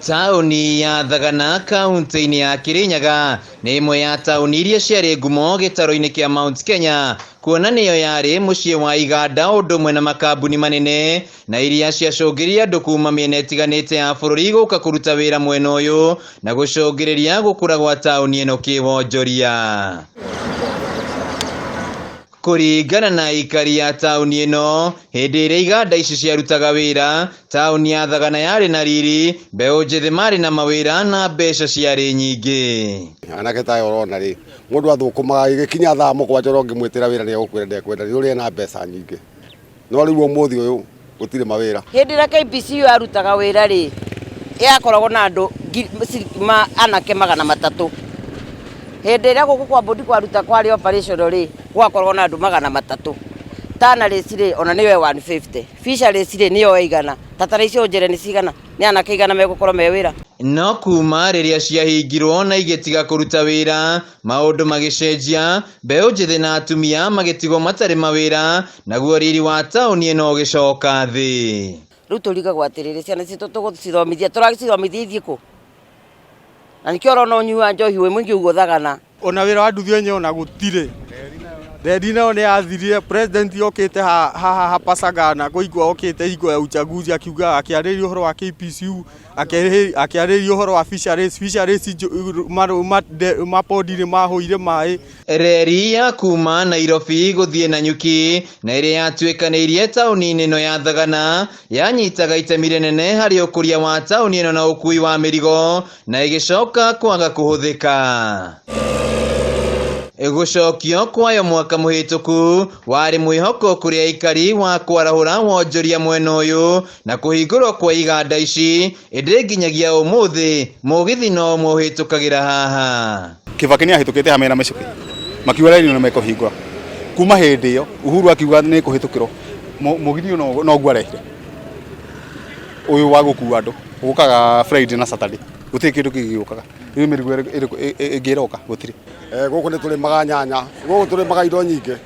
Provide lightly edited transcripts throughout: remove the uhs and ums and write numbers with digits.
Taũni ya Thagana kaunti-inĩ ya Kirinyaga nĩ ĩmwe ya taũni iria ciarĩ ngumo gĩtaro-inĩ kĩa Mount Kenya, kuona nĩyo yarĩ mũciĩ wa iganda ũndũ ũmwe na makambuni manene, na iria ciacũngĩrĩirie andũ kuma mĩena ĩtiganĩte ya bũrũri gũka kũruta wĩra mwena ũyũ na gũcũngĩrĩria gũkũra gwa taũni ĩno kĩwonjoria. Kũringana na aikari a taũni ĩno, hĩndĩ ĩrĩa iganda ici ciarutaga wĩra, taũni ya Thagana yarĩ na riri, mbeũ njĩthĩ marĩ na mawĩra na mbeca ciarĩ nyingĩ. Anake ta aya ũrona rĩ, mũndũ athũkũmaga ĩgĩkinya thaa 7 ũrĩa ũngĩmwĩtĩra wĩra nĩ egũkwĩra ndekwenda nĩ ũrĩa na mbeca nyingĩ. No rĩu ũmũthĩ ũyũ gũtirĩ mawĩra. Hĩndĩ ĩrĩa KPCU yarutaga wĩra rĩ, yakoragwo na andũ anake 300. Hĩndĩ ĩrĩa gũkũ kwa Mbũndi kwaruta kwarĩ operation rĩ, gwakoragwo na andũ 300. Tanneries rĩ, ona nĩyo 150. Fisheries rĩ, nĩyo 100. Ta icio ũnjĩre nĩ cigana? Nĩ anake 100 megũkorwo me wĩra. No kuma rĩrĩa ciahingirwo na igĩtiga kũruta wĩra, maũndũ magĩcenjia, mbeũ njĩthĩ na atumia magĩtigwo matarĩ mawĩra, naguo riri wa taũni ĩno ũgĩcoka thĩ. Rĩu tũrigagwo atĩrĩrĩ, ciana citũ tũgũcithomithia, tũracithomithia ithiĩ kũ? Na nĩkĩo ũrona ũnyui wa njohi wĩ mũingĩ ũguo Thagana. Ona wĩra wa nduthi wenyewe ona gũtirĩ. Reri nayo nĩ yathirire, president okĩte haha hapa Sagana kũigua okĩte hingo ya uchaguzi akiuga akĩarĩria ũhoro wa KPCU, akĩarĩria ũhoro wa fisheries, fisheries mapondi nĩ mahũire maĩ. Reri ya kuma Nairobi gũthiĩ Nanyuki na ĩrĩa yatuĩkanĩirie taũni-inĩ ĩno ya Thagana yanyitaga itemi rĩnene harĩ ũkũria wa taũni ĩno na ũkui wa mĩrigo na ĩgĩcoka kwaga kũhũthĩka. Gũcokio kwayo mwaka mũhĩtũku warĩ mwĩhoko kũrĩ aikari wa kwarahũra wonjoria mwena ũyũ na kũhingũrwo kwa iganda ici, ĩndĩ nginyagia ũmũthĩ mũgithi no ũmwe ũhĩtũkagĩra haha. Kibaki nĩ ahĩtũkĩte hamwe na mĩcuki makiuga reri ĩno nĩmekũhingũra. Kuma hĩndĩ ĩyo Uhuru akiuga nĩ kũhĩtũkĩrwo, mũgithi ũyũ noguo arehire ũyũ wa gũkua andũ ũkaga Friday na Saturday, gũtirĩ kĩndũ kĩngĩ gĩũkaga. Rĩu mĩrigo ĩngĩ ĩroka gũtirĩ. Gũkũ nĩ tũrĩmaga nyanya, gũkũ tũrĩmaga indo nyingĩ.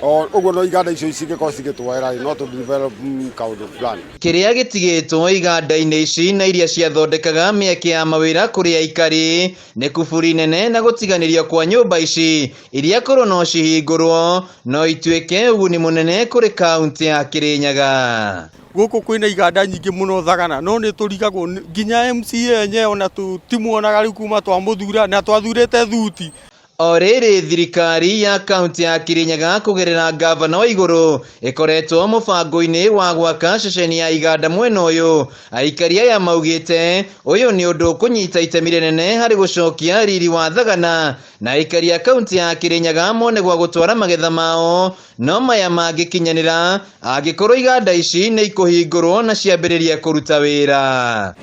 O ũguo no iganda icio cingĩkorwo cigĩtwoera no tũ develop kaũndũ fulani. Kĩrĩa gĩtigĩtwo iganda-inĩ ici na iria ciathondekaga mĩeke ya mawĩra kũrĩ aikari nĩ kuburi nene na gũtiganĩrio kwa nyũmba ici iria korwo no cihingũrwo no ituĩke ũguni mũnene kũrĩ kaunti ya Kirinyaga. Gũkũ kwĩna iganda nyingĩ mũno Thagana, no nĩ tũrigagwo nginya MCA enyewe ona tũtimuonaga rĩu kuma twamũthura na twathurĩte thuti. O rĩrĩ thirikari ya kaunti ya Kirinyaga kũgerera ngavana wa igũrũ ĩkoretwo mũbango-inĩ wa gwaka ceceni ya iganda mwena ũyũ, aikari aya maugĩte ũyũ nĩ ũndũ ũkũnyita itemi rĩnene harĩ gũcokia riri wa Thagana na aikari a kaunti ya Kirinyaga mone gwa gũtwara magetha mao, no maya mangĩkinyanĩra angĩkorwo iganda ici nĩ ikũhingũrwo na ciambĩrĩrie kũruta wĩra.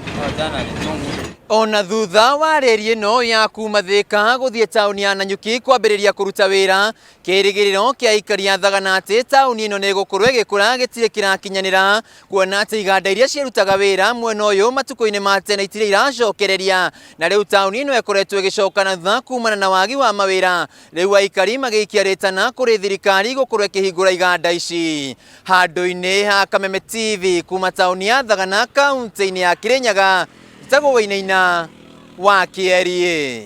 Ona thutha wa reri ĩno ya kuma Thika gũthiĩ taũni ya Nanyuki kwambĩrĩria kũruta wĩra, kĩrĩgĩrĩro kĩa aikari a Thagana atĩ taũni ĩno nĩ ĩgũkorwo ĩgĩkũra gĩtirĩ kĩrakinyanĩra, kuona atĩ iganda iria ciarutaga wĩra mwena ũyũ matukũ-inĩ ma tene itirĩ iracokereria, na rĩu taũni ĩno ĩkoretwo ĩgĩcoka na thutha kumana na wagi wa mawĩra. Rĩu aikari magĩikia rĩtana kũrĩ thirikari gũkorwo ĩkĩhingũra iganda ici. Handũ-inĩ ha Kameme TV kuma taũni ya Thagana kaunti-inĩ ya Kirinyaga, njĩtagwo Wainaina wa Kĩeri.